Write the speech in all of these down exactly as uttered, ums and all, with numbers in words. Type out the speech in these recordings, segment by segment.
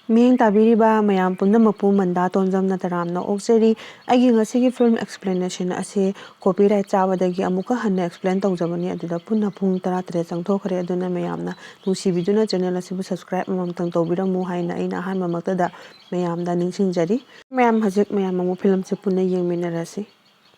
ꯃꯤꯠꯌꯦꯡ ꯇꯥꯕꯤꯔꯤꯕ ꯃꯌꯥꯝ ꯄꯨꯝꯅꯃꯛꯄꯨ ꯃꯟꯗꯥ ꯇꯣꯟꯖꯝꯅ ꯇꯔꯥꯝꯅ ꯑꯣꯛꯆꯔꯤ꯫ ꯑꯩꯒꯤ ꯉꯁꯤꯒꯤ film explanation ꯑꯁꯤ copyright ꯆꯥꯕꯗꯒꯤ ꯑꯃꯨꯛꯀ ꯍꯟꯅ explain ꯇꯧꯖꯕꯅꯤ꯫ ꯑꯗꯨꯗ ꯄꯨꯟꯅ ꯄꯨꯡ ꯇꯔꯥꯇꯔꯦꯠ ꯆꯪꯊꯣꯛꯈ꯭ꯔꯦ꯫ ꯑꯗꯨꯅ ꯃꯌꯥꯝꯅ ꯅꯨꯡꯁꯤꯕꯤꯗꯨꯅ channel ꯑꯁꯤꯕꯨ subscribe ꯑꯃꯃꯝꯇꯪ ꯇꯧꯕꯤꯔꯝꯃꯨ ꯍꯥꯏꯅ ꯑꯩꯅ ꯑꯍꯥꯟꯕꯃꯛꯇꯗ ꯃꯌꯥꯝꯗ ꯅꯤꯡꯁꯤꯡꯖꯔꯤ꯫ ꯃꯌꯥꯝ ꯍꯧꯖꯤꯛ ꯃꯌꯥꯝ ꯑꯃꯨꯛ film ꯁꯦ ꯄꯨꯟꯅ ꯌꯦꯡꯃꯤꯟꯅꯔꯁꯤ꯫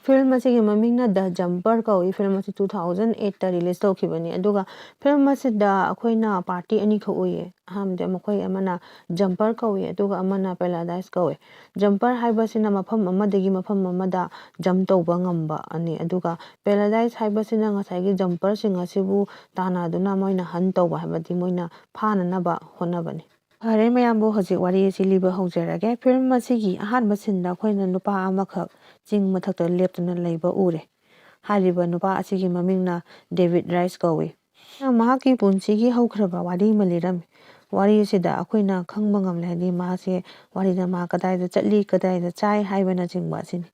Film ꯑꯁꯤꯒꯤ ꯃꯃꯤꯡꯅ The Jumper ꯀꯧꯏ꯫ Film ꯑꯁꯤ two thousand eight ꯇ release ꯇꯧꯈꯤꯕꯅꯤ꯫ ꯑꯗꯨꯒ film ꯑꯁꯤꯗ ꯑꯩꯈꯣꯏꯅ party ꯑꯅꯤꯈꯛ ꯎꯏꯌꯦ꯫ ꯑꯍꯥꯟꯕꯗ ꯃꯈꯣꯏ ꯑꯃꯅ jumper ꯀꯧꯏ, ꯑꯗꯨꯒ ꯑꯃꯅ paradise ꯀꯧꯏ꯫ Jumper ꯍꯥꯏꯕꯁꯤꯅ ꯃꯐꯝ ꯑꯃꯗꯒꯤ ꯃꯐꯝ ꯑꯃꯗ jump ꯇꯧꯕ ꯉꯝꯕ ꯑꯅꯤ, ꯑꯗꯨꯒ paradise ꯍꯥꯏꯕꯁꯤꯅ ꯉꯁꯥꯏꯒꯤ jumper ꯁꯤꯡ ꯑꯁꯤꯕꯨ ꯇꯥꯟꯅꯗꯨꯅ ꯃꯣꯏꯅ hunt ꯇꯧꯕ, ꯍꯥꯏꯕꯗꯤ ꯃꯣꯏꯅ ꯐꯥꯅꯅꯕ ꯍꯣꯠꯅꯕꯅꯤ꯫ ꯐꯔꯦ ꯃꯌꯥꯝꯕꯨ, ꯍꯧꯖꯤꯛ ꯋꯥꯔꯤ ꯑꯁꯤ ꯂꯤꯕ ꯍꯧꯖꯔꯒꯦ꯫ Film ꯑꯁꯤꯒꯤ ꯑꯍꯥꯟꯕ scene ꯗ ꯑꯩꯈꯣꯏꯅ ꯅꯨꯄꯥ ꯑꯃꯈꯛ ꯆꯤꯡ ꯃꯊꯛꯇ ꯂꯦꯞꯇꯨꯅ ꯂꯩꯕ ꯎꯔꯦ꯫ ꯍꯥꯏꯔꯤꯕ ꯅꯨꯄꯥ ꯑꯁꯤꯒꯤ ꯃꯃꯤꯡꯅ David Rice ꯀꯧꯏ꯫ ꯃꯍꯥꯛꯀꯤ ꯄꯨꯟꯁꯤꯒꯤ ꯍꯧꯈ꯭ꯔꯕ ꯋꯥꯔꯤ ꯑꯃ ꯂꯤꯔꯝꯃꯤ꯫ ꯋꯥꯔꯤ ꯑꯁꯤꯗ ꯑꯩꯈꯣꯏꯅ ꯈꯪꯕ ꯉꯝꯂꯦ, ꯍꯥꯏꯗꯤ ꯃꯍꯥꯛꯁꯦ ꯋꯥꯔꯤꯗ ꯃꯥ ꯀꯗꯥꯏꯗ ꯆꯠꯂꯤ, ꯀꯗꯥꯏꯗ ꯆꯥꯏ ꯍꯥꯏꯕꯅꯆꯤꯡꯕ ꯑꯁꯤꯅꯤ꯫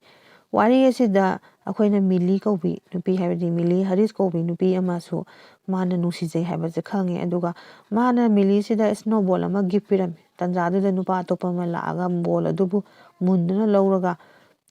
ꯋꯥꯔꯤ ꯑꯁꯤꯗ ꯑꯩꯈꯣꯏꯅ Millie ꯀꯧꯕꯤ ꯅꯨꯄꯤ, ꯍꯥꯏꯕꯗꯤ Millie Harris ꯀꯧꯕꯤ ꯅꯨꯄꯤ ꯑꯃꯁꯨ ꯃꯥꯅ ꯅꯨꯡꯁꯤꯖꯩ ꯍꯥꯏꯕꯁꯦ ꯈꯪꯉꯦ꯫ ꯑꯗꯨꯒ ꯃꯥꯅ Millie ꯁꯤꯗ snowball ꯑꯃ gift ꯄꯤꯔꯝꯃꯤ꯫ ꯇꯟꯖꯥꯗꯨꯗ ꯅꯨꯄꯥ ꯑꯇꯣꯞꯄ ꯑꯃ ꯂꯥꯛꯑꯒ ball ꯑꯗꯨꯕꯨ ꯃꯨꯟꯗꯨꯅ ꯂꯧꯔꯒ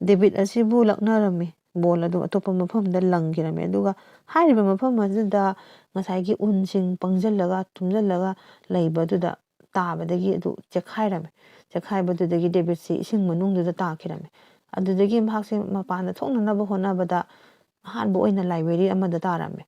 David ꯑꯁꯤꯕꯨ ꯂꯛꯅꯔꯝꯃꯤ꯫ Ball ꯑꯗꯨ ꯑꯇꯣꯞꯄ ꯃꯐꯝꯗ ꯂꯪꯈꯤꯔꯝꯃꯤ꯫ ꯑꯗꯨꯒ ꯍꯥꯏꯔꯤꯕ ꯃꯐꯝ ꯑꯗꯨꯗ ꯉꯁꯥꯏꯒꯤ ꯎꯟꯁꯤꯡ ꯄꯪꯁꯤꯜꯂꯒ ꯇꯨꯡꯁꯤꯜꯂꯒ ꯂꯩꯕꯗꯨꯗ ꯇꯥꯕꯗꯒꯤ ꯑꯗꯨ ꯆꯦꯛꯈꯥꯏꯔꯝꯃꯤ꯫ ꯆꯦꯛꯈꯥꯏꯕꯗꯨꯗꯒꯤ David ꯁꯤ ꯏꯁꯤꯡ ꯃꯅꯨꯡꯗꯨꯗ ꯇꯥꯈꯤꯔꯝꯃꯤ꯫ ꯑꯗꯨꯗꯒꯤ ꯃꯍꯥꯛꯁꯦ ꯃꯄꯥꯟꯗ ꯊꯣꯛꯅꯅꯕ ꯍꯣꯠꯅꯕꯗ ꯑꯍꯥꯟꯕ ꯑꯣꯏꯅ library ꯑꯃꯗ ꯇꯥꯔꯝꯃꯤ꯫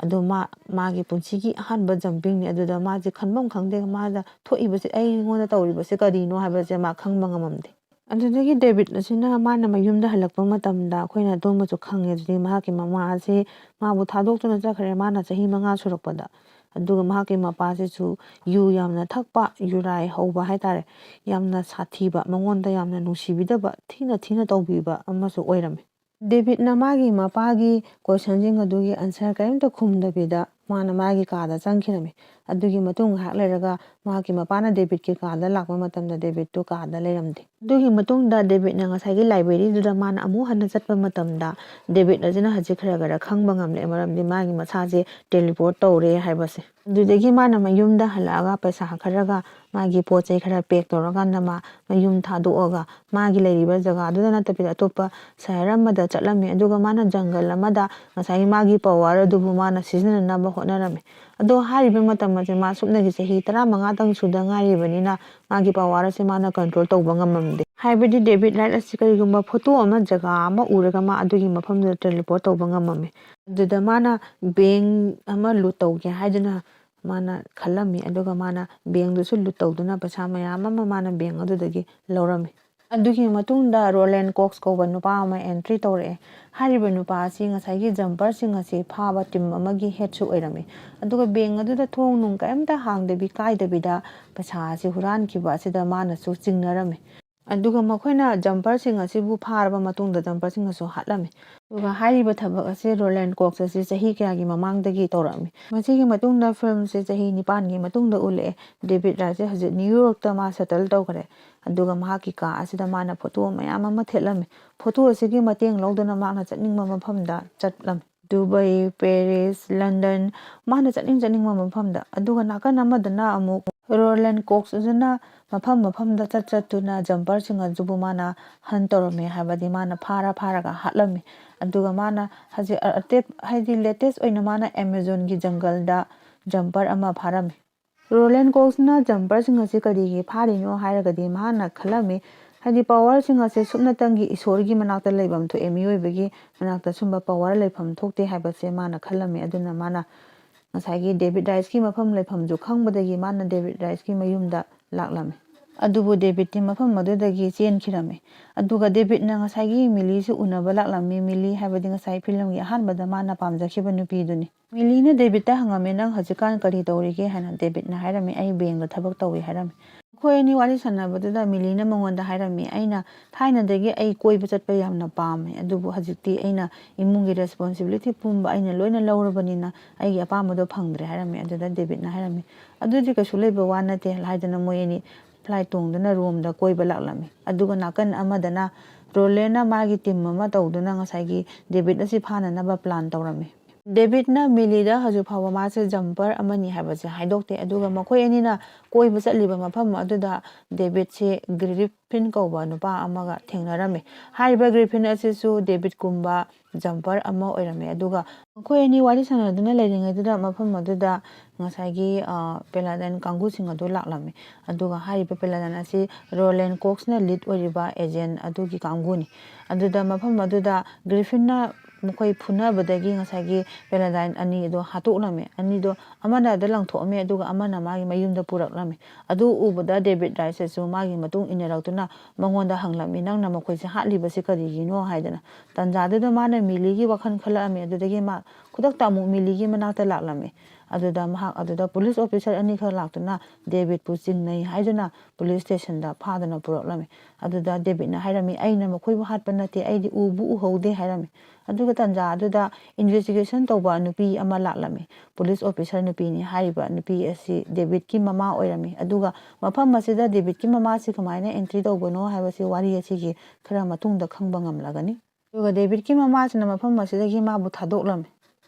ꯑꯗꯣ ꯃꯥ, ꯃꯥꯒꯤ ꯄꯨꯟꯁꯤꯒꯤ ꯑꯍꯥꯟꯕ jumping ꯅꯤ꯫ ꯑꯗꯨꯗ ꯃꯥꯁꯦ ꯈꯟꯐꯝ ꯈꯪꯗꯦ, ꯃꯥꯗ ꯊꯣꯛꯏꯕꯁꯦ, ꯑꯩꯉꯣꯟꯗ ꯇꯧꯔꯤꯕꯁꯦ ꯀꯔꯤꯅꯣ ꯍꯥꯏꯕꯁꯦ ꯃꯥ ꯈꯪꯕ ꯉꯝꯃꯝꯗꯦ꯫ ꯑꯗꯨꯗꯒꯤ David ꯑꯁꯤꯅ ꯃꯥꯅ ꯃꯌꯨꯝꯗ ꯍꯜꯂꯛꯄ ꯃꯇꯝꯗ ꯑꯩꯈꯣꯏꯅ ꯑꯗꯨꯃꯁꯨ ꯈꯪꯉꯦ, ꯑꯗꯨꯗꯤ ꯃꯍꯥꯛꯀꯤ ꯃꯃꯥ ꯑꯁꯤ ꯃꯥꯕꯨ ꯊꯥꯗꯣꯛꯇꯨꯅ ꯆꯠꯈ꯭ꯔꯦ, ꯃꯥꯅ ꯆꯍꯤ ꯃꯉꯥ ꯁꯨꯔꯛꯄꯗ꯫ ꯑꯗꯨꯒ ꯃꯍꯥꯛꯀꯤ ꯃꯄꯥꯁꯤꯁꯨ ꯌꯨ ꯌꯥꯝꯅ ꯊꯛꯄ, ꯌꯨꯔꯥꯏ ꯍꯧꯕ ꯍꯥꯏꯇꯥꯔꯦ, ꯌꯥꯝꯅ ꯁꯥꯊꯤꯕ, ꯃꯉꯣꯟꯗ ꯌꯥꯝꯅ ꯅꯨꯡꯁꯤꯕꯤꯗꯕ, ꯊꯤꯅ ꯊꯤꯅ ꯇꯧꯕꯤꯕ ꯑꯃꯁꯨ ꯑꯣꯏꯔꯝꯃꯤ꯫ David ꯅ ꯃꯥꯒꯤ ꯃꯄꯥꯒꯤ question ꯁꯤꯡ ꯑꯗꯨꯒꯤ answer ꯀꯔꯤꯝꯇ ꯈꯨꯝꯗꯕꯤꯗ ꯃꯥꯅ ꯃꯥꯒꯤ ꯀꯥꯗ ꯆꯪꯈꯤꯔꯝꯃꯤ꯫ ꯑꯗꯨꯒꯤ ꯃꯇꯨꯡ ꯉꯥꯏꯍꯥꯛ ꯂꯩꯔꯒ ꯃꯍꯥꯛꯀꯤ ꯃꯄꯥꯅ ꯗꯦꯕꯤꯠꯀꯤ ꯀꯥꯗ ꯂꯥꯛꯄ ꯃꯇꯝꯗ ꯗꯦꯕꯤꯠꯇꯨ ꯀꯥꯗ ꯂꯩꯔꯝꯗꯦ꯫ ꯑꯗꯨꯒꯤ ꯃꯇꯨꯡꯗ ꯗꯦꯕꯤꯠꯅ ꯉꯁꯥꯏꯒꯤ ꯂꯥꯏꯕ꯭ꯔꯦꯔꯤꯗꯨꯗ ꯃꯥꯅ ꯑꯃꯨꯛ ꯍꯟꯅ ꯆꯠꯄ ꯃꯇꯝꯗ ꯗꯦꯕꯤꯠ ꯑꯁꯤꯅ ꯍꯧꯖꯤꯛ ꯈꯔ ꯈꯔ ꯈꯪꯕ ꯉꯝꯂꯦ, ꯃꯔꯝꯗꯤ ꯃꯥꯒꯤ ꯃꯁꯥꯁꯦ ꯇꯦꯂꯤꯄꯣꯔꯠ ꯇꯧꯔꯦ ꯍꯥꯏꯕꯁꯦ꯫ ꯑꯗꯨꯗꯒꯤ ꯃꯥꯅ ꯃꯌꯨꯝꯗ ꯍꯜꯂꯛꯑꯒ ꯄꯩꯁꯥ ꯈꯔꯒ ꯃꯥꯒꯤ ꯄꯣꯠ ꯆꯩ ꯈꯔ ꯄꯦꯛ ꯇꯧꯔꯀꯥꯟꯗ ꯃꯥ ꯃꯌꯨꯝ ꯊꯥꯗꯣꯛꯑꯒ ꯃꯥꯒꯤ ꯂꯩꯔꯤꯕ ꯖꯒꯥꯗꯨꯗ ꯅꯠꯇꯕꯤꯗ ꯑꯇꯣꯞꯄ ꯁꯍꯔ ꯑꯃꯗ ꯆꯠꯂꯝꯃꯤ꯫ ꯑꯗꯨꯒ ꯃꯥꯅ ꯖꯪꯒꯜ ꯑꯃꯗ ꯉꯁꯥꯏꯒꯤ ꯃꯥꯒꯤ ꯄꯋꯥꯔ ꯑꯗꯨꯕꯨ ꯃꯥꯅ ꯁꯤꯖꯤꯟꯅꯅꯕ ꯍꯣꯠꯅꯔꯝꯃꯤ꯫ ꯑꯗꯣ ꯍꯥꯏꯔꯤꯕ ꯃꯇꯝ ꯑꯁꯦ ꯃꯥ ꯁꯨꯞꯅꯒꯤ ꯆꯍꯤ ꯇꯔꯥꯃꯉꯥꯇꯪ ꯁꯨꯗ ꯉꯥꯏꯔꯤꯕꯅꯤꯅ ꯃꯥꯒꯤ ꯄꯋꯥꯔ ꯑꯁꯦ ꯃꯥꯅ ꯀꯟꯇ꯭ꯔꯣꯜ ꯇꯧꯕ ꯉꯝꯃꯝꯗꯦ꯫ ꯍꯥꯏꯕꯗꯤ ꯗꯦꯕꯤꯠ ꯔꯥꯏꯠ ꯑꯁꯤ ꯀꯔꯤꯒꯨꯝꯕ ꯐꯣꯇꯣ ꯑꯃ ꯖꯒꯥ ꯑꯃ ꯎꯔꯒ ꯃꯥ ꯑꯗꯨꯒꯤ ꯃꯐꯝꯗꯨꯗ ꯇꯦꯂꯤꯄꯣꯔꯠ ꯇꯧꯕ ꯉꯝꯃꯝꯃꯤ꯫ ꯑꯗꯨꯗ ꯃꯥꯅ ꯕꯦꯡ ꯑꯃ ꯂꯨꯠ ꯇꯧꯒꯦ ꯍꯥꯏꯗꯨꯅ ꯃꯥꯅ ꯈꯜꯂꯝꯃꯤ꯫ ꯑꯗꯨꯒ ꯃꯥꯅ ꯕꯦꯡꯗꯨꯁꯨ ꯂꯨꯠ ꯇꯧꯗꯨꯅ ꯄꯩꯁꯥ ꯃꯌꯥꯝ ꯑꯃ ꯃꯥꯅ ꯕꯦꯡ ꯑꯗꯨꯗꯒꯤ ꯂꯧꯔꯝꯃꯤ꯫ ꯑꯗꯨꯒꯤ ꯃꯇꯨꯡꯗ ꯔꯣꯂꯦꯟ ꯀꯣꯛꯁ ꯀꯧꯕ ꯅꯨꯄꯥ ꯑꯃ ꯑꯦꯟꯇ꯭ꯔꯤ ꯇꯧꯔꯛꯑꯦ꯫ ꯍꯥꯏꯔꯤꯕ ꯅꯨꯄꯥ ꯑꯁꯤ ꯉꯁꯥꯏꯒꯤ ꯖꯝꯄꯔꯁꯤꯡ ꯑꯁꯤ ꯐꯥꯕ ꯇꯤꯝ ꯑꯃꯒꯤ ꯍꯦꯠꯁꯨ ꯑꯣꯏꯔꯝꯃꯤ꯫ ꯑꯗꯨꯒ ꯕꯦꯡ ꯑꯗꯨꯗ ꯊꯣꯡ ꯅꯨꯡ ꯀꯔꯤꯝꯇ ꯍꯥꯡꯗꯕꯤ ꯀꯥꯏꯗꯕꯤꯗ ꯄꯩꯁꯥ ꯑꯁꯤ ꯍꯨꯔꯥꯟꯈꯤꯕ ꯑꯁꯤꯗ ꯃꯥꯅꯁꯨ ꯆꯤꯡꯅꯔꯝꯃꯤ꯫ ꯑꯗꯨꯒ ꯃꯈꯣꯏꯅ ꯖꯝꯄꯔꯁꯤꯡ ꯑꯁꯤꯕꯨ ꯐꯥꯔꯕ ꯃꯇꯨꯡꯗ ꯖꯝꯄꯔꯁꯤꯡ ꯑꯁꯨ ꯍꯥꯠꯂꯝꯃꯤ꯫ ꯑꯗꯨꯒ ꯍꯥꯏꯔꯤꯕ ꯊꯕꯛ ꯑꯁꯤ ꯔꯣꯂꯦꯟ ꯀꯣꯛꯁ ꯑꯁꯤ ꯆꯍꯤ ꯀꯌꯥꯒꯤ ꯃꯃꯥꯡꯗꯒꯤ ꯇꯧꯔꯛꯑꯝꯃꯤ꯫ ꯃꯁꯤꯒꯤ ꯃꯇꯨꯡꯗ ꯐꯤꯂꯝꯁꯦ ꯆꯍꯤ ꯅꯤꯄꯥꯟꯒꯤ ꯃꯇꯨꯡꯗ ꯎꯠꯂꯛꯑꯦ꯫ ꯗꯦꯕꯤꯠ ꯔꯥꯏꯠꯁꯦ ꯍꯧꯖꯤꯛ ꯅ꯭ꯌꯨ ꯌꯣꯔꯛꯇ ꯃꯥ ꯁꯦꯇꯜ ꯇꯧꯈ꯭ꯔꯦ꯫ ꯑꯗꯨꯒ ꯃꯍꯥꯛꯀꯤ ꯀꯥ ꯑꯁꯤꯗ ꯃꯥꯅ ꯐꯣꯇꯣ ꯃꯌꯥꯝ ꯑꯃ ꯊꯦꯠꯂꯝꯃꯤ꯫ ꯐꯣꯇꯣ ꯑꯁꯤꯒꯤ ꯃꯇꯦꯡ ꯂꯧꯗꯨꯅ ꯃꯍꯥꯛꯅ ꯆꯠꯅꯤꯡꯕ ꯃꯐꯝꯗ ꯆꯠꯂꯝꯃꯤ꯫ ꯗꯨꯕꯩ, ꯄꯦꯔꯤꯁ, ꯂꯟꯗꯟ, ꯃꯥꯅ ꯆꯠꯅꯤꯡ ꯆꯠꯅꯤꯡꯕ ꯃꯐꯝꯗ꯫ ꯑꯗꯨꯒ ꯅꯥꯀꯟ ꯑꯃꯗꯅ ꯑꯃꯨꯛ ꯔꯣꯂꯦꯟ ꯀꯣꯛꯁ ꯑꯗꯨꯅ ꯃꯐꯝ ꯃꯐꯝꯗ ꯆꯠ ꯆꯠꯇꯨꯅ ꯖꯝꯄꯔꯁꯤꯡ ꯑꯗꯨꯕꯨ ꯃꯥꯅ ꯍꯟ ꯇꯧꯔꯝꯃꯤ, ꯍꯥꯏꯕꯗꯤ ꯃꯥꯅ ꯐꯥꯔ ꯐꯥꯔꯒ ꯍꯥꯠꯂꯝꯃꯤ꯫ ꯑꯗꯨꯒ ꯃꯥꯅ ꯍꯧꯖꯤꯛ ꯑ-, ꯑꯇꯦꯠ-, ꯍꯥꯏꯗꯤ ꯂꯦꯇꯦꯁ ꯑꯣꯏꯅ ꯃꯥꯅ ꯑꯦꯃꯦꯖꯣꯟꯒꯤ ꯖꯪꯒꯜꯗ ꯖꯝꯄꯔ ꯑꯃ ꯐꯥꯔꯝꯃꯤ꯫ ꯔꯣꯂꯦꯟ ꯀꯣꯛꯁꯅ ꯖꯝꯄꯔꯁꯤꯡ ꯑꯁꯤ ꯀꯔꯤꯒꯤ ꯐꯥꯔꯤꯅꯣ ꯍꯥꯏꯔꯒꯗꯤ ꯃꯍꯥꯛꯅ ꯈꯜꯂꯝꯃꯤ, ꯍꯥꯏꯗꯤ ꯄꯋꯥꯔꯁꯤꯡ ꯑꯁꯦ ꯁꯨꯞꯅꯇꯪꯒꯤ ꯏꯁꯣꯔꯒꯤ ꯃꯅꯥꯛꯇ ꯂꯩꯐꯝ ꯊꯣꯛꯑꯦ, ꯃꯤꯑꯣꯏꯕꯒꯤ ꯃꯅꯥꯛꯇ ꯁꯨꯝꯕ ꯄꯋꯥꯔ ꯂꯩꯐꯝ ꯊꯣꯛꯇꯦ ꯍꯥꯏꯕꯁꯦ ꯃꯥꯅ ꯈꯜꯂꯝꯃꯤ꯫ ꯑꯗꯨꯅ ꯃꯥꯅ ꯉꯁꯥꯏꯒꯤ ꯗꯦꯕꯤꯠ ꯔꯥꯏꯠꯁꯀꯤ ꯃꯐꯝ ꯂꯩꯐꯝꯁꯨ ꯈꯪꯕꯗꯒꯤ ꯃꯥꯅ ꯗꯦꯕꯤꯠ ꯔꯥꯏꯠꯁꯀꯤ ꯃꯌꯨꯝꯗ ꯂꯥꯛꯂꯝꯃꯤ꯫ ꯑꯗꯨꯕꯨ ꯗꯦꯕꯤꯠꯇꯤ ꯃꯐꯝ ꯑꯗꯨꯗꯒꯤ ꯆꯦꯟꯈꯤꯔꯝꯃꯤ꯫ ꯑꯗꯨꯒ ꯗꯦꯕꯤꯠꯅ ꯉꯁꯥꯏꯒꯤ ꯃꯤꯂꯤꯁꯨ ꯎꯅꯕ ꯂꯥꯛꯂꯝꯃꯤ꯫ ꯃꯤꯂꯤ ꯍꯥꯏꯕꯗꯤ ꯉꯁꯥꯏ ꯐꯤꯂꯝꯒꯤ ꯑꯍꯥꯟꯕꯗ ꯃꯥꯅ ꯄꯥꯝꯖꯈꯤꯕ ꯅꯨꯄꯤꯗꯨꯅꯤ꯫ ꯃꯤꯂꯤꯅ ꯗꯦꯕꯤꯠꯇ ꯍꯪꯉꯝꯃꯤ, "ꯅꯪ ꯍꯧꯖꯤꯛꯀꯥꯟ ꯀꯔꯤ ꯇꯧꯔꯤꯒꯦ?" ꯍꯥꯏꯅ꯫ ꯗꯦꯕꯤꯠꯅ ꯍꯥꯏꯔꯝꯃꯤ, "ꯑꯩ ꯕꯦꯡꯗ ꯊꯕꯛ ꯇꯧꯏ" ꯍꯥꯏꯔꯝꯃꯤ꯫ ꯑꯩꯈꯣꯏ ꯑꯅꯤ ꯋꯥꯔꯤ ꯁꯥꯟꯅꯕꯗꯨꯗ ꯃꯤꯂꯤꯅ ꯃꯉꯣꯟꯗ ꯍꯥꯏꯔꯝꯃꯤ, "ꯑꯩꯅ ꯊꯥꯏꯅꯗꯒꯤ ꯑꯩ ꯀꯣꯏꯕ ꯆꯠꯄ ꯌꯥꯝꯅ ꯄꯥꯝꯃꯦ, ꯑꯗꯨꯕꯨ ꯍꯧꯖꯤꯛꯇꯤ ꯑꯩꯅ ꯏꯃꯨꯡꯒꯤ responsibility ꯄꯨꯝꯕ ꯑꯩꯅ ꯂꯣꯏꯅ ꯂꯧꯔꯕꯅꯤꯅ ꯑꯩꯒꯤ ꯑꯄꯥꯝꯕꯗꯣ ꯐꯪꯗ꯭ꯔꯦ" ꯍꯥꯏꯔꯝꯃꯤ꯫ ꯑꯗꯨꯗ ꯗꯦꯕꯤꯠꯅ ꯍꯥꯏꯔꯝꯃꯤ, "ꯑꯗꯨꯗꯤ ꯀꯩꯁꯨ ꯂꯩꯕ ꯋꯥ ꯅꯠꯇꯦ" ꯍꯥꯏꯗꯅ ꯃꯣꯏ ꯑꯅꯤ flight ꯇꯣꯡꯗꯨꯅ ꯔꯣꯝꯗ ꯀꯣꯏꯕ ꯂꯥꯛꯂꯝꯃꯤ꯫ ꯑꯗꯨꯒ ꯅꯥꯀꯟ ꯑꯃꯗꯅ ꯔꯣꯂꯦꯟꯅ ꯃꯥꯒꯤ team ꯑꯃ ꯇꯧꯗꯨꯅ ꯉꯁꯥꯏꯒꯤ ꯗꯦꯕꯤꯠ ꯑꯁꯤ ꯐꯥꯅꯅꯕ plan ꯇꯧꯔꯝꯃꯤ꯫ ꯗꯦꯕꯤꯠꯅ ꯃꯤꯂꯤꯗ ꯍꯧꯖꯤꯛ ꯐꯥꯎꯕ ꯃꯥꯁꯦ jumper ꯑꯃꯅꯤ ꯍꯥꯏꯕꯁꯦ ꯍꯥꯏꯗꯣꯛꯇꯦ꯫ ꯑꯗꯨꯒ ꯃꯈꯣꯏ ꯑꯅꯤꯅ ꯀꯣꯏꯕ ꯆꯠꯂꯤꯕ ꯃꯐꯝ ꯑꯗꯨꯗ ꯗꯦꯕꯤꯠꯁꯦ ꯒ꯭ꯔꯤꯐꯤꯟ ꯀꯧꯕ ꯅꯨꯄꯥ ꯑꯃꯒ ꯊꯦꯡꯅꯔꯝꯃꯤ꯫ ꯍꯥꯏꯔꯤꯕ ꯒ꯭ꯔꯤꯐꯤꯟ ꯑꯁꯤꯁꯨ ꯗꯦꯕꯤꯠꯀꯨꯝꯕ jumper ꯑꯃ ꯑꯣꯏꯔꯝꯃꯤ꯫ ꯑꯗꯨꯒ ꯃꯈꯣꯏ ꯑꯅꯤ ꯋꯥꯔꯤ ꯁꯥꯟꯅꯗꯨꯅ ꯂꯩꯔꯤꯉꯩꯗꯨꯗ ꯃꯐꯝ ꯑꯗꯨꯗ ꯉꯁꯥꯏꯒꯤ, ꯑ, Paladin ꯀꯥꯡꯕꯨꯁꯤꯡ ꯑꯗꯨ ꯂꯥꯛꯂꯝꯃꯤ꯫ ꯑꯗꯨꯒ ꯍꯥꯏꯔꯤꯕ Paladin ꯑꯁꯤ ꯔꯣꯂꯦꯟ ꯀꯣꯛꯁꯅ lead ꯑꯣꯏꯔꯤꯕ agent ꯑꯗꯨꯒꯤ ꯀꯥꯡꯕꯨꯅꯤ꯫ ꯑꯗꯨꯗ ꯃꯐꯝ ꯑꯗꯨꯗ ꯒ꯭ꯔꯤꯐꯤꯟꯅ ꯃꯈꯣꯏ ꯐꯨꯅꯕꯗꯒꯤ ꯉꯁꯥꯏꯒꯤ Paladin ꯑꯅꯤ ꯑꯗꯣ ꯍꯥꯠꯇꯣꯛꯂꯝꯃꯤ꯫ ꯑꯅꯤꯗꯣ ꯑꯃꯅ ꯑꯗ ꯂꯪꯊꯣꯛꯑꯝꯃꯤ, ꯑꯗꯨꯒ ꯑꯃꯅ ꯃꯥꯒꯤ ꯃꯌꯨꯝꯗ ꯄꯨꯔꯛꯂꯝꯃꯤ꯫ ꯑꯗꯨ ꯎꯕꯗ ꯗꯦꯕꯤꯠ ꯔꯥꯏꯁꯁꯨ ꯃꯥꯒꯤ ꯃꯇꯨꯡ ꯏꯟꯅꯔꯛꯇꯨꯅ ꯃꯉꯣꯟꯗ ꯍꯪꯂꯝꯃꯤ, "ꯅꯪꯅ ꯃꯈꯣꯏꯁꯦ ꯍꯥꯠꯂꯤꯕꯁꯤ ꯀꯔꯤꯒꯤꯅꯣ?" ꯍꯥꯏꯗꯅ꯫ ꯇꯟꯖꯥꯗꯨꯗ ꯃꯥꯅ ꯃꯤꯂꯤꯒꯤ ꯋꯥꯈꯜ ꯈꯜꯂꯛꯑꯝꯃꯤ꯫ ꯑꯗꯨꯗꯒꯤ ꯃꯥ ꯈꯨꯗꯛꯇ ꯑꯃꯨꯛ ꯃꯤꯂꯤꯒꯤ ꯃꯅꯥꯛꯇ ꯂꯥꯛꯂꯝꯃꯤ꯫ ꯑꯗꯨꯗ ꯃꯍꯥꯛ ꯑꯗꯨꯗ police officer ꯑꯅꯤꯈꯛ ꯂꯥꯛꯇꯨꯅ ꯗꯦꯕꯤꯠꯄꯨ ꯆꯤꯡꯅꯩ ꯍꯥꯏꯗꯨꯅ police stationꯗ ꯐꯥꯗꯨꯅ ꯄꯨꯔꯛꯂꯝꯃꯤ꯫ ꯑꯗꯨꯗ ꯗꯦꯕꯤꯠꯅ ꯍꯥꯏꯔꯝꯃꯤ, "ꯑꯩꯅ ꯃꯈꯣꯏꯕꯨ ꯍꯥꯠꯄ ꯅꯠꯇꯦ, ꯑꯩꯗꯤ ꯎꯕꯨ ꯎꯍꯧꯗꯦ" ꯍꯥꯏꯔꯝꯃꯤ꯫ ꯑꯗꯨꯒ ꯇꯟꯖꯥ ꯑꯗꯨꯗ investigation ꯇꯧꯕ ꯅꯨꯄꯤ ꯑꯃ ꯂꯥꯛꯂꯝꯃꯤ꯫ Police officer ꯅꯨꯄꯤꯅꯤ꯫ ꯍꯥꯏꯔꯤꯕ ꯅꯨꯄꯤ ꯑꯁꯤ ꯗꯦꯕꯤꯠꯀꯤ ꯃꯃꯥ ꯑꯣꯏꯔꯝꯃꯤ꯫ ꯑꯗꯨꯒ ꯃꯐꯝ ꯑꯁꯤꯗ ꯗꯦꯕꯤꯠꯀꯤ ꯃꯃꯥꯁꯤ ꯀꯃꯥꯏꯅ entry ꯇꯧꯕꯅꯣ ꯍꯥꯏꯕꯁꯤ ꯋꯥꯔꯤ ꯑꯁꯤꯒꯤ ꯈꯔ ꯃꯇꯨꯡꯗ ꯈꯪꯕ ꯉꯝꯂꯒꯅꯤ꯫ ꯑꯗꯨꯒ ꯗꯦꯕꯤꯠꯀꯤ ꯃꯃꯥꯁꯤꯅ ꯃꯐꯝ ꯑꯁꯤꯗꯒꯤ ꯃꯥꯕꯨ ꯊꯥꯗꯣꯛꯂꯝꯃꯤ꯫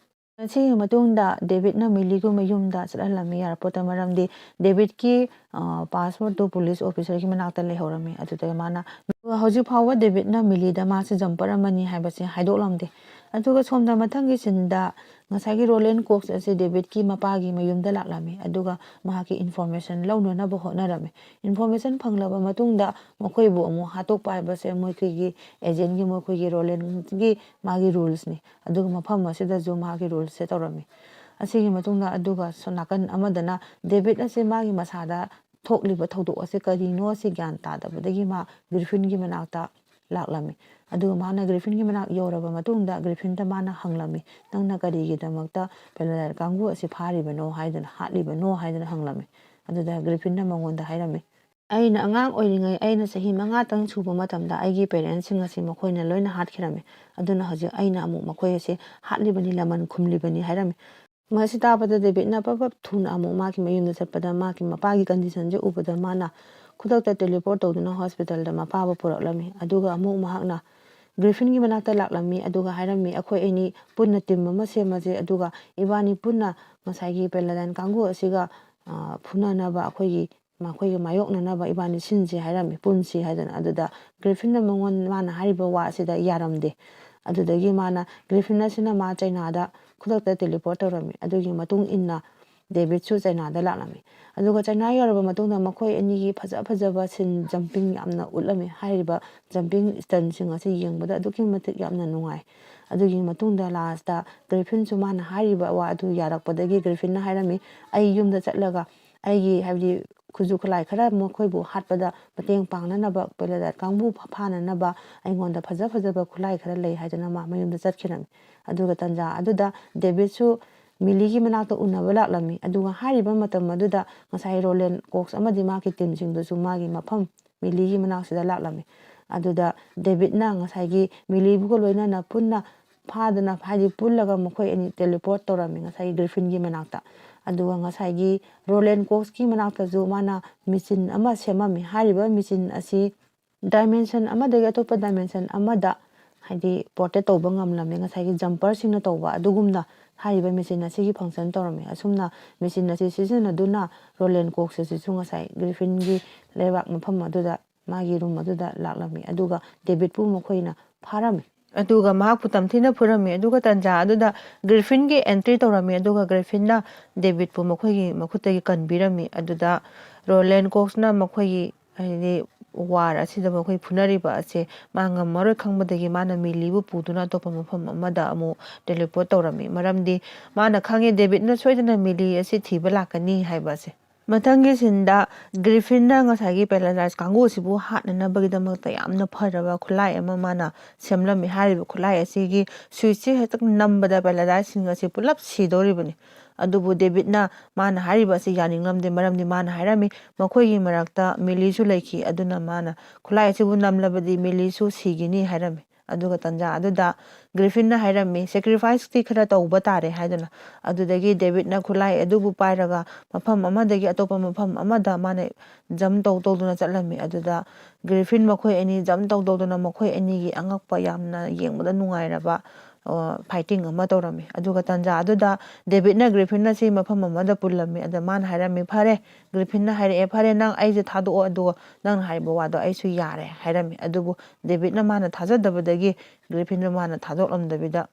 ꯃꯁꯤꯒꯤ ꯃꯇꯨꯡꯗ ꯗꯦꯕꯤꯠꯅ ꯃꯤꯂꯤꯒꯨꯝꯕ ꯌꯨꯝꯗ ꯆꯠꯍꯜꯂꯝꯃꯤ airportꯇ, ꯃꯔꯝꯗꯤ ꯗꯦꯕꯤꯠꯀꯤ, ꯑ, passportꯇꯨ police officerꯒꯤ ꯃꯅꯥꯛꯇ ꯂꯩꯍꯧꯔꯝꯃꯤ꯫ ꯑꯗꯨꯗ ꯃꯥꯅ, ꯑꯗꯨꯒ ꯍꯧꯖꯤꯛ ꯐꯥꯎꯕ ꯗꯦꯕꯤꯠꯅ ꯃꯤꯂꯤꯗ ꯃꯥꯁꯤ jumper ꯑꯃꯅꯤ ꯍꯥꯏꯕꯁꯤ ꯍꯥꯏꯗꯣꯛꯂꯝꯗꯦ꯫ ꯑꯗꯨꯒ ꯁꯣꯝꯗ ꯃꯊꯪꯒꯤ sceneꯗ ꯉꯁꯥꯏꯒꯤ ꯔꯣꯂꯦꯟ ꯀꯣꯛꯁ ꯑꯁꯤ ꯗꯦꯕꯤꯠꯀꯤ ꯃꯄꯥꯒꯤ ꯃꯌꯨꯝꯗ ꯂꯥꯛꯂꯝꯃꯤ, ꯑꯗꯨꯒ ꯃꯍꯥꯛꯀꯤ information ꯂꯧꯅꯅꯕ ꯍꯣꯠꯅꯔꯝꯃꯤ꯫ Information ꯐꯪꯂꯕ ꯃꯇꯨꯡꯗ ꯃꯈꯣꯏꯕꯨ ꯑꯃꯨꯛ ꯍꯥꯠꯇꯣꯛꯄ ꯍꯥꯏꯕꯁꯦ ꯃꯈꯣꯏꯒꯤ agentꯒꯤ, ꯃꯈꯣꯏꯒꯤ ꯔꯣꯂꯦꯟꯒꯤ ꯃꯥꯒꯤ rulesꯅꯤ꯫ ꯑꯗꯨꯒ ꯃꯐꯝ ꯑꯁꯤꯗꯁꯨ ꯃꯥꯒꯤ ruleꯁꯦ ꯇꯧꯔꯝꯃꯤ꯫ ꯑꯁꯤꯒꯤ ꯃꯇꯨꯡꯗ ꯑꯗꯨꯒ ꯁꯣꯝ ꯅꯥꯀꯟ ꯑꯃꯗꯅ ꯗꯦꯕꯤꯠ ꯑꯁꯤ ꯃꯥꯒꯤ ꯃꯁꯥꯗ ꯊꯣꯛꯂꯤꯕ ꯊꯧꯗꯣꯛ ꯑꯁꯤ ꯀꯔꯤꯅꯣ ꯑꯁꯤ ꯒ꯭ꯌꯥꯟ ꯇꯥꯗꯕꯗꯒꯤ ꯃꯥ ꯒ꯭ꯔꯤꯐꯤꯟꯒꯤ ꯃꯅꯥꯛꯇ ꯂꯥꯛꯂꯝꯃꯤ꯫ ꯑꯗꯨꯒ ꯃꯥꯅ ꯒ꯭ꯔꯤꯐꯤꯟꯒꯤ ꯃꯅꯥꯛ ꯌꯧꯔꯕ ꯃꯇꯨꯡꯗ ꯒ꯭ꯔꯤꯐꯤꯟꯗ ꯃꯥꯅ ꯍꯪꯂꯝꯃꯤ, "ꯅꯪꯅ ꯀꯔꯤꯒꯤꯗꯃꯛꯇ ꯄꯦꯂꯥꯗꯥꯏꯠ ꯀꯥꯡꯕꯨ ꯑꯁꯤ ꯐꯥꯔꯤꯕꯅꯣ ꯍꯥꯏꯗꯅ, ꯍꯥꯠꯂꯤꯕꯅꯣ?" ꯍꯥꯏꯗꯅ ꯍꯪꯂꯝꯃꯤ꯫ ꯑꯗꯨꯗ ꯒ꯭ꯔꯤꯐꯤꯟꯅ ꯃꯉꯣꯟꯗ ꯍꯥꯏꯔꯝꯃꯤ, ꯑꯩꯅ ꯑꯉꯥꯡ ꯑꯣꯏꯔꯤꯉꯩ, ꯑꯩꯅ ꯆꯍꯤ ꯃꯉꯥꯇꯪ ꯁꯨꯕ ꯃꯇꯝꯗ ꯑꯩꯒꯤ ꯄꯦꯔꯦꯟꯁꯁꯤꯡ ꯑꯁꯤ ꯃꯈꯣꯏꯅ ꯂꯣꯏꯅ ꯍꯥꯠꯈꯤꯔꯝꯃꯤ꯫ ꯑꯗꯨꯅ ꯍꯧꯖꯤꯛ ꯑꯩꯅ ꯑꯃꯨꯛ ꯃꯈꯣꯏ ꯑꯁꯤ ꯍꯥꯠꯂꯤꯕꯅꯤ, ꯂꯃꯟ ꯈꯨꯝꯂꯤꯕꯅꯤ ꯍꯥꯏꯔꯝꯃꯤ꯫ ꯃꯁꯤ ꯇꯥꯕꯗ ꯗꯦꯕꯤꯠꯅ ꯄꯞ ꯄꯞ ꯊꯨꯅ ꯑꯃꯨꯛ ꯃꯥꯒꯤ ꯃꯌꯨꯝꯗ ꯆꯠꯄꯗ, ꯃꯥꯒꯤ ꯃꯄꯥꯒꯤ ꯀꯟꯗꯤꯁꯟꯁꯦ ꯎꯕꯗ ꯃꯥꯅ ꯈꯨꯗꯛꯇ ꯇꯦꯂꯤꯄꯣꯔꯠ ꯇꯧꯗꯨꯅ ꯍꯣꯁꯄꯤꯇꯥꯜꯗ ꯃꯄꯥꯕꯨ ꯄꯨꯔꯛꯂꯝꯃꯤ꯫ ꯑꯗꯨꯒ ꯑꯃꯨꯛ ꯃꯍꯥꯛꯅ ꯒ꯭ꯔꯤꯐꯤꯟꯒꯤ ꯃꯅꯥꯛꯇ ꯂꯥꯛꯂꯝꯃꯤ꯫ ꯑꯗꯨꯒ ꯍꯥꯏꯔꯝꯃꯤ, "ꯑꯩꯈꯣꯏ ꯑꯅꯤ ꯄꯨꯟꯅ ꯇꯤꯝ ꯑꯃ ꯁꯦꯝꯃꯁꯦ, ꯑꯗꯨꯒ ꯏꯕꯥꯅꯤ ꯄꯨꯟꯅ ꯉꯁꯥꯏꯒꯤ ꯄꯦꯂꯥꯗꯥꯏꯟ ꯀꯥꯡꯕꯨ ꯑꯁꯤꯒ, ꯑ, ꯐꯨꯅꯅꯕ, ꯑꯩꯈꯣꯏꯒꯤ, ꯃꯈꯣꯏꯒ ꯃꯥꯌꯣꯛꯅꯅꯕ ꯏꯕꯥꯅꯤ ꯁꯤꯟꯁꯤ" ꯍꯥꯏꯔꯝꯃꯤ, "ꯄꯨꯟꯁꯤ" ꯍꯥꯏꯗꯅ꯫ ꯑꯗꯨꯗ ꯒ꯭ꯔꯤꯐꯤꯟꯅ ꯃꯉꯣꯟ-, ꯃꯥꯅ ꯍꯥꯏꯔꯤꯕ ꯋꯥ ꯑꯁꯤꯗ ꯌꯥꯔꯝꯗꯦ꯫ ꯑꯗꯨꯗꯒꯤ ꯃꯥꯅ, ꯒ꯭ꯔꯤꯐꯤꯟ ꯑꯁꯤꯅ ꯃꯥ ꯆꯩꯅꯥꯗ ꯈꯨꯗꯛꯇ ꯇꯦꯂꯤꯄꯣꯔꯠ ꯇꯧꯔꯝꯃꯤ꯫ ꯑꯗꯨꯒꯤ ꯃꯇꯨꯡ ꯏꯟꯅ ꯗꯦꯕꯤꯠꯁꯨ ꯆꯩꯅꯥꯗ ꯂꯥꯛꯂꯝꯃꯤ꯫ ꯑꯗꯨꯒ ꯆꯩꯅꯥ ꯌꯧꯔꯕ ꯃꯇꯨꯡꯗ ꯃꯈꯣꯏ ꯑꯅꯤꯒꯤ ꯐꯖ ꯐꯖꯕ ꯁꯤꯟ ꯖꯝꯄꯤꯡ ꯌꯥꯝꯅ ꯎꯠꯂꯝꯃꯤ꯫ ꯍꯥꯏꯔꯤꯕ ꯖꯝꯄꯤꯡ ꯁ꯭ꯇꯟꯁꯤꯡ ꯑꯁꯤ ꯌꯦꯡꯕꯗ ꯑꯗꯨꯛꯀꯤ ꯃꯇꯤꯛ ꯌꯥꯝꯅ ꯅꯨꯡꯉꯥꯏ꯫ ꯑꯗꯨꯒꯤ ꯃꯇꯨꯡꯗ ꯂꯥꯁꯇ ꯒ꯭ꯔꯤꯐꯤꯟꯁꯨ ꯃꯥꯅ ꯍꯥꯏꯔꯤꯕ ꯋꯥ ꯑꯗꯨ ꯌꯥꯔꯛꯄꯗꯒꯤ ꯒ꯭ꯔꯤꯐꯤꯟꯅ ꯍꯥꯏꯔꯝꯃꯤ, "ꯑꯩ ꯌꯨꯝꯗ ꯆꯠꯂꯒ ꯑꯩꯒꯤ, ꯍꯥꯏꯕꯗꯤ, ꯈꯨꯠꯁꯨ ꯈꯨꯠꯂꯥꯏ ꯈꯔ ꯃꯈꯣꯏꯕꯨ ꯍꯥꯠꯄꯗ ꯃꯇꯦꯡ ꯄꯥꯡꯅꯅꯕ, ꯄꯦꯂꯥꯗꯥꯏꯠ ꯀꯥꯡꯕꯨ ꯐꯥꯅꯅꯕ ꯑꯩꯉꯣꯟꯗ ꯐꯖ ꯐꯖꯕ ꯈꯨꯠꯂꯥꯏ ꯈꯔ ꯂꯩ" ꯍꯥꯏꯗꯨꯅ ꯃꯥ ꯃꯌꯨꯝꯗ ꯆꯠꯈꯤꯔꯝꯃꯤ꯫ ꯑꯗꯨꯒ ꯇꯟꯖꯥ ꯑꯗꯨꯗ ꯗꯦꯕꯤꯠꯁꯨ ꯃꯤꯂꯤꯒꯤ ꯃꯅꯥꯛꯇ ꯎꯅꯕ ꯂꯥꯛꯂꯝꯃꯤ꯫ ꯑꯗꯨꯒ ꯍꯥꯏꯔꯤꯕ ꯃꯇꯝ ꯑꯗꯨꯗ ꯉꯁꯥꯏ ꯔꯣꯂꯦꯟ ꯀꯣꯛꯁ ꯑꯃꯗꯤ ꯃꯥꯒꯤ ꯇꯤꯝꯁꯤꯡꯗꯨꯁꯨ ꯃꯥꯒꯤ ꯃꯐꯝ ꯃꯤꯂꯤꯒꯤ ꯃꯅꯥꯛꯁꯤꯗ ꯂꯥꯛꯂꯝꯃꯤ꯫ ꯑꯗꯨꯗ ꯗꯦꯕꯤꯠꯅ ꯉꯁꯥꯏꯒꯤ ꯃꯤꯂꯤꯕꯨꯒ ꯂꯣꯏꯅꯅ ꯄꯨꯟꯅ ꯐꯥꯗꯅ, ꯍꯥꯏꯗꯤ ꯄꯨꯜꯂꯒ ꯃꯈꯣꯏ ꯑꯅꯤ ꯇꯦꯂꯤꯄꯣꯔꯠ ꯇꯧꯔꯝꯃꯤ ꯉꯁꯥꯏꯒꯤ ꯒ꯭ꯔꯤꯐꯤꯟꯒꯤ ꯃꯅꯥꯛꯇ꯫ ꯑꯗꯨꯒ ꯉꯁꯥꯏꯒꯤ ꯔꯣꯂꯦꯟ ꯀꯣꯛꯁꯀꯤ ꯃꯅꯥꯛꯇꯁꯨ ꯃꯥꯅ ꯃꯦꯆꯤꯟ ꯑꯃ ꯁꯦꯝꯃꯝꯃꯤ꯫ ꯍꯥꯏꯔꯤꯕ ꯃꯦꯆꯤꯟ ꯑꯁꯤ ꯗꯥꯏꯃꯦꯟꯁꯟ ꯑꯃꯗꯒꯤ ꯑꯇꯣꯞꯄ ꯗꯥꯏꯃꯦꯟꯁꯟ ꯑꯃꯗ, ꯍꯥꯏꯗꯤ, ꯄꯣꯔꯇꯦꯠ ꯇꯧꯕ ꯉꯝꯂꯝꯃꯤ, ꯉꯁꯥꯏꯒꯤ ꯖꯝꯄꯔꯁꯤꯡꯅ ꯇꯧꯕ ꯑꯗꯨꯒꯨꯝꯅ ꯍꯥꯏꯔꯤꯕ ꯃꯦꯆꯤꯟ ꯑꯁꯤꯒꯤ ꯐꯪꯁꯟ ꯇꯧꯔꯝꯃꯤ꯫ ꯑꯁꯨꯝꯅ ꯃꯦꯆꯤꯟ ꯑꯁꯤ ꯁꯤꯖꯤꯟꯅꯗꯨꯅ ꯔꯣꯂꯦꯟ ꯀꯣꯛꯁ ꯑꯁꯤꯁꯨ ꯉꯁꯥꯏ ꯒ꯭ꯔꯤꯐꯤꯟꯒꯤ ꯂꯩꯕꯥꯛ ꯃꯐꯝ ꯑꯗꯨꯗ, ꯃꯥꯒꯤ ꯔꯨꯝ ꯑꯗꯨꯗ ꯂꯥꯛꯂꯝꯃꯤ꯫ ꯑꯗꯨꯒ ꯗꯦꯕꯤꯠꯄꯨ ꯃꯈꯣꯏꯅ ꯐꯥꯔꯝꯃꯤ꯫ ꯑꯗꯨꯒ ꯃꯍꯥꯛꯄꯨ ꯇꯝꯊꯤꯅ ꯐꯨꯔꯝꯃꯤ꯫ ꯑꯗꯨꯒ ꯇꯟꯖꯥ ꯑꯗꯨꯗ ꯒ꯭ꯔꯤꯐꯤꯟꯒꯤ ꯑꯦꯟꯇ꯭ꯔꯤ ꯇꯧꯔꯝꯃꯤ꯫ ꯑꯗꯨꯒ ꯒ꯭ꯔꯤꯐꯤꯟꯅ ꯗꯦꯕꯤꯠꯄꯨ ꯃꯈꯣꯏꯒꯤ ꯃꯈꯨꯠꯇꯒꯤ ꯀꯟꯕꯤꯔꯝꯃꯤ꯫ ꯑꯗꯨꯗ ꯔꯣꯂꯦꯟ ꯀꯣꯛꯁꯅ ꯃꯈꯣꯏꯒꯤ, ꯍꯥꯏꯗꯤ, ꯋꯥꯔ ꯑꯁꯤꯗ ꯃꯈꯣꯏ ꯐꯨꯅꯔꯤꯕ ꯑꯁꯦ ꯃꯥ ꯉꯝꯃꯔꯣꯏ ꯈꯪꯕꯗꯒꯤ ꯃꯥꯅ ꯃꯤꯂꯤꯕꯨ ꯄꯨꯗꯨꯅ ꯑꯇꯣꯞꯄ ꯃꯐꯝ ꯑꯃꯗ ꯑꯃꯨꯛ ꯇꯦꯂꯤꯄꯣꯔꯠ ꯇꯧꯔꯝꯃꯤ꯫ ꯃꯔꯝꯗꯤ ꯃꯥꯅ ꯈꯪꯉꯦ ꯗꯦꯕꯤꯠꯅ ꯁꯣꯏꯗꯅ ꯃꯤꯂꯤ ꯑꯁꯤ ꯊꯤꯕ ꯂꯥꯛꯀꯅꯤ ꯍꯥꯏꯕ ꯑꯁꯦ꯫ ꯃꯊꯪꯒꯤ ꯁꯤꯟꯗ ꯒ꯭ꯔꯤꯐꯤꯟꯅ ꯉꯁꯥꯏꯒꯤ ꯄꯦꯂꯥꯗꯥꯏꯁ ꯀꯥꯡꯕꯨ ꯑꯁꯤꯕꯨ ꯍꯥꯠꯅꯅꯕꯒꯤꯗꯃꯛꯇ ꯌꯥꯝꯅ ꯐꯔꯕ ꯈꯨꯠꯂꯥꯏ ꯑꯃ ꯃꯥꯅ ꯁꯦꯝꯂꯝꯃꯤ꯫ ꯍꯥꯏꯔꯤꯕ ꯈꯨꯠꯂꯥꯏ ꯑꯁꯤꯒꯤ ꯁ꯭ꯋꯤꯆꯁꯦ ꯍꯦꯛꯇ ꯅꯝꯕꯗ ꯄꯦꯂꯥꯗꯥꯏꯁꯁꯤꯡ ꯑꯁꯤ ꯄꯨꯂꯞ ꯁꯤꯗꯧꯔꯤꯕꯅꯤ꯫ ꯑꯗꯨꯕꯨ ꯗꯦꯕꯤꯠꯅ ꯃꯥꯅ ꯍꯥꯏꯔꯤꯕ ꯑꯁꯤ ꯌꯥꯅꯤꯡꯂꯝꯗꯦ, ꯃꯔꯝꯗꯤ ꯃꯥꯅ ꯍꯥꯏꯔꯝꯃꯤ ꯃꯈꯣꯏꯒꯤ ꯃꯔꯛꯇ ꯃꯤꯂꯤꯁꯨ ꯂꯩꯈꯤ, ꯑꯗꯨꯅ ꯃꯥꯅ ꯈꯨꯠꯂꯥꯏ ꯑꯁꯤꯕꯨ ꯅꯝꯂꯕꯗꯤ ꯃꯤꯂꯤꯁꯨ ꯁꯤꯒꯅꯤ ꯍꯥꯏꯔꯝꯃꯤ꯫ ꯑꯗꯨꯒ ꯇꯟꯖꯥ ꯑꯗꯨꯗ ꯒ꯭ꯔꯤꯐꯤꯟꯅ ꯍꯥꯏꯔꯝꯃꯤ, "ꯁꯦꯀ꯭ꯔꯤꯐꯥꯏꯁꯇꯤ ꯈꯔ ꯇꯧꯕ ꯇꯥꯔꯦ" ꯍꯥꯏꯗꯨꯅ꯫ ꯑꯗꯨꯗꯒꯤ ꯗꯦꯕꯤꯠꯅ ꯈꯨꯠꯂꯥꯏ ꯑꯗꯨꯕꯨ ꯄꯥꯏꯔꯒ ꯃꯐꯝ ꯑꯃꯗꯒꯤ ꯑꯇꯣꯞꯄ ꯃꯐꯝ ꯑꯃꯗ ꯃꯥꯅ ꯖꯝ ꯇꯧ ꯇꯧꯗꯨꯅ ꯆꯠꯂꯝꯃꯤ꯫ ꯑꯗꯨꯗ ꯒ꯭ꯔꯤꯐꯤꯟ ꯃꯈꯣꯏ ꯑꯅꯤ ꯖꯝ ꯇꯧ ꯇꯧꯗꯨꯅ ꯃꯈꯣꯏ ꯑꯅꯤꯒꯤ ꯑꯉꯛꯄ, ꯌꯥꯝꯅ ꯌꯦꯡꯕꯗ ꯅꯨꯡꯉꯥꯏꯔꯕ ꯐꯥꯏꯇꯤꯡ ꯑꯃ ꯇꯧꯔꯝꯃꯤ꯫ ꯑꯗꯨꯒ ꯇꯟꯖꯥ ꯑꯗꯨꯗ ꯗꯦꯕꯤꯠꯅ ꯒ꯭ꯔꯤꯐꯤꯟ ꯑꯁꯤ ꯃꯐꯝ ꯑꯃꯗ ꯄꯨꯜꯂꯝꯃꯤ꯫ ꯑꯗ ꯃꯥꯅ ꯍꯥꯏꯔꯝꯃꯤ, "ꯐꯔꯦ", ꯒ꯭ꯔꯤꯐꯤꯟꯅ ꯍꯥꯏꯔꯛꯑꯦ, "ꯐꯔꯦ, ꯅꯪ ꯑꯩꯁꯦ ꯊꯥꯗꯣꯛꯑꯣ, ꯑꯗꯨꯒ ꯅꯪꯅ ꯍꯥꯏꯔꯤꯕ ꯋꯥꯗꯣ ꯑꯩꯁꯨ ꯌꯥꯔꯦ" ꯍꯥꯏꯔꯝꯃꯤ꯫ ꯑꯗꯨꯕꯨ ꯗꯦꯕꯤꯠꯅ ꯃꯥꯅ ꯊꯥꯖꯗꯕꯗꯒꯤ ꯒ꯭ꯔꯤꯐꯤꯟꯗꯣ ꯃꯥꯅ ꯊꯥꯗꯣꯛꯂꯝꯗꯕꯤꯗ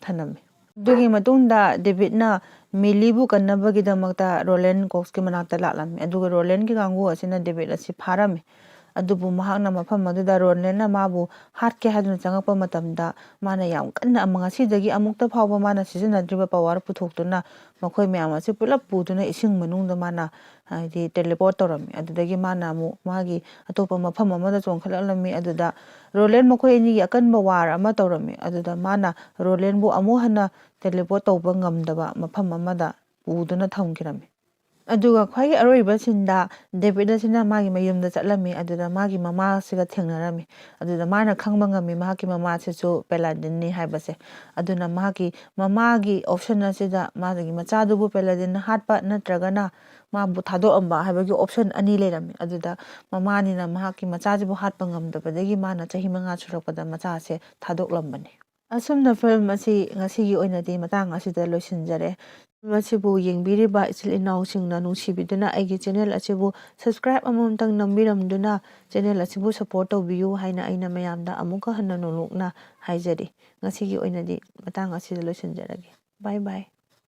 ꯊꯅꯝꯃꯤ꯫ ꯑꯗꯨꯒꯤ ꯃꯇꯨꯡꯗ ꯗꯦꯕꯤꯠꯅ ꯃꯤꯂꯤꯕꯨ ꯀꯟꯅꯕꯒꯤꯗꯃꯛꯇ ꯔꯣꯂꯦꯟ ꯀꯣꯛꯁꯀꯤ ꯃꯅꯥꯛꯇ ꯂꯥꯛꯂꯝꯃꯤ꯫ ꯑꯗꯨꯒ ꯔꯣꯂꯦꯟꯒꯤ ꯀꯥꯡꯕꯨ ꯑꯁꯤꯅ ꯗꯦꯕꯤꯠ ꯑꯁꯤ ꯐꯥꯔꯝꯃꯤ꯫ ꯑꯗꯨꯕꯨ ꯃꯍꯥꯛꯅ ꯃꯐꯝ ꯑꯗꯨꯗ ꯔꯣꯂꯦꯟꯅ ꯃꯥꯕꯨ ꯍꯥꯠꯀꯦ ꯍꯥꯏꯗꯨꯅ ꯆꯪꯉꯛꯄ ꯃꯇꯝꯗ ꯃꯥꯅ ꯌꯥꯝ ꯀꯟꯅ ꯑꯃ-, ꯉꯁꯤꯗꯒꯤ ꯑꯃꯨꯛꯇ ꯐꯥꯎꯕ ꯃꯥꯅ ꯁꯤꯖꯤꯟꯅꯗ꯭ꯔꯤꯕ ꯄꯋꯥꯔ ꯄꯨꯊꯣꯛꯇꯨꯅ ꯃꯈꯣꯏ ꯃꯌꯥꯝ ꯑꯁꯤ ꯄꯨꯂꯞ ꯄꯨꯗꯨꯅ ꯏꯁꯤꯡ ꯃꯅꯨꯡꯗ ꯃꯥꯅ, ꯍꯥꯏꯗꯤ, ꯇꯦꯂꯤꯄꯣꯔꯠ ꯇꯧꯔꯝꯃꯤ꯫ ꯑꯗꯨꯗꯒꯤ ꯃꯥꯅ ꯑꯃꯨꯛ ꯃꯥꯒꯤ ꯑꯇꯣꯞꯄ ꯃꯐꯝ ꯑꯃꯗ ꯆꯣꯡꯈꯠꯂꯛꯂꯝꯃꯤ꯫ ꯑꯗꯨꯗ ꯔꯣꯂꯦꯟ ꯃꯈꯣꯏ ꯑꯅꯤꯒꯤ ꯑꯀꯟꯕ ꯋꯥꯔ ꯑꯃ ꯇꯧꯔꯝꯃꯤ꯫ ꯑꯗꯨꯗ ꯃꯥꯅ ꯔꯣꯂꯦꯟꯕꯨ ꯑꯃꯨꯛ ꯍꯟꯅ ꯇꯦꯂꯤꯄꯣꯔꯠ ꯇꯧꯕ ꯉꯝꯗꯕ ꯃꯐꯝ ꯑꯃꯗ ꯄꯨꯗꯨꯅ ꯊꯝꯈꯤꯔꯝꯃꯤ꯫ ꯑꯗꯨꯒ ꯈ꯭ꯋꯥꯏꯒꯤ ꯑꯔꯣꯏꯕ ꯁꯤꯟꯗ ꯗꯦꯕꯤꯠ ꯑꯁꯤꯅ ꯃꯥꯒꯤ ꯃꯌꯨꯝꯗ ꯆꯠꯂꯝꯃꯤ꯫ ꯑꯗꯨꯗ ꯃꯥꯒꯤ ꯃꯃꯥꯁꯤꯒ ꯊꯦꯡꯅꯔꯝꯃꯤ꯫ ꯑꯗꯨꯗ ꯃꯥꯅ ꯈꯪꯕ ꯉꯝꯃꯤ ꯃꯍꯥꯛꯀꯤ ꯃꯃꯥꯁꯤꯁꯨ ꯄꯦꯂꯥꯗꯤꯟꯅꯤ ꯍꯥꯏꯕꯁꯦ꯫ ꯑꯗꯨꯅ ꯃꯍꯥꯛꯀꯤ ꯃꯃꯥꯒꯤ ꯑꯣꯞꯁꯟ ꯑꯁꯤꯗ ꯃꯥꯒꯤ ꯃꯆꯥꯗꯨꯕꯨ ꯄꯦꯂꯥꯗꯤꯟꯅ ꯍꯥꯠꯄ ꯅꯠꯇ꯭ꯔꯒꯅ ꯃꯥꯕꯨ ꯊꯥꯗꯣꯛꯑꯝꯕ ꯍꯥꯏꯕꯒꯤ ꯑꯣꯞꯁꯟ ꯑꯅꯤ ꯂꯩꯔꯝꯃꯤ꯫ ꯑꯗꯨꯗ ꯃꯃꯥꯅꯤꯅ ꯃꯍꯥꯛꯀꯤ ꯃꯆꯥꯁꯤꯕꯨ ꯍꯥꯠꯄ ꯉꯝꯗꯕꯗꯒꯤ ꯃꯥꯅ ꯆꯍꯤ ꯃꯉꯥ ꯁꯨꯔꯛꯄꯗ ꯃꯆꯥꯁꯦ ꯊꯥꯗꯣꯛꯂꯝꯕꯅꯤ꯫ ꯑꯁꯨꯝꯅ ꯐꯤꯂꯝ ꯑꯁꯤ ꯉꯁꯤꯒꯤ ꯑꯣꯏꯅꯗꯤ ꯃꯇꯥꯡ ꯑꯁꯤꯗ ꯂꯣꯏꯁꯤꯟꯖꯔꯦ꯫ ꯐꯤꯂꯝ ꯑꯁꯤꯕꯨ ꯌꯦꯡꯕꯤꯔꯤꯕ ꯏꯆꯤꯜ ꯏꯅꯥꯎꯁꯤꯡꯅ ꯅꯨꯡꯁꯤꯕꯤꯗꯨꯅ ꯑꯩꯒꯤ ꯆꯦꯅꯦꯜ ꯑꯁꯤꯕꯨ ꯁꯕꯁꯀ꯭ꯔꯥꯏꯕ ꯑꯃꯃꯝꯇꯪ ꯅꯝꯕꯤꯔꯝꯗꯨꯅ ꯆꯦꯅꯦꯜ ꯑꯁꯤꯕꯨ ꯁꯄꯣꯔꯠ ꯇꯧꯕꯤꯌꯨ ꯍꯥꯏꯅ ꯑꯩꯅ ꯃꯌꯥꯝꯗ ꯑꯃꯨꯛꯀ ꯍꯟꯅ ꯅꯣꯂꯨꯛꯅ ꯍꯥꯏꯖꯔꯤ꯫ ꯉꯁꯤꯒꯤ ꯑꯣꯏꯅꯗꯤ ꯃꯇꯥꯡ ꯑꯁꯤꯗ ꯂꯣꯏꯁꯤꯟꯖꯔꯒꯦ꯫ ꯕꯥꯏ ꯕꯥꯏ꯫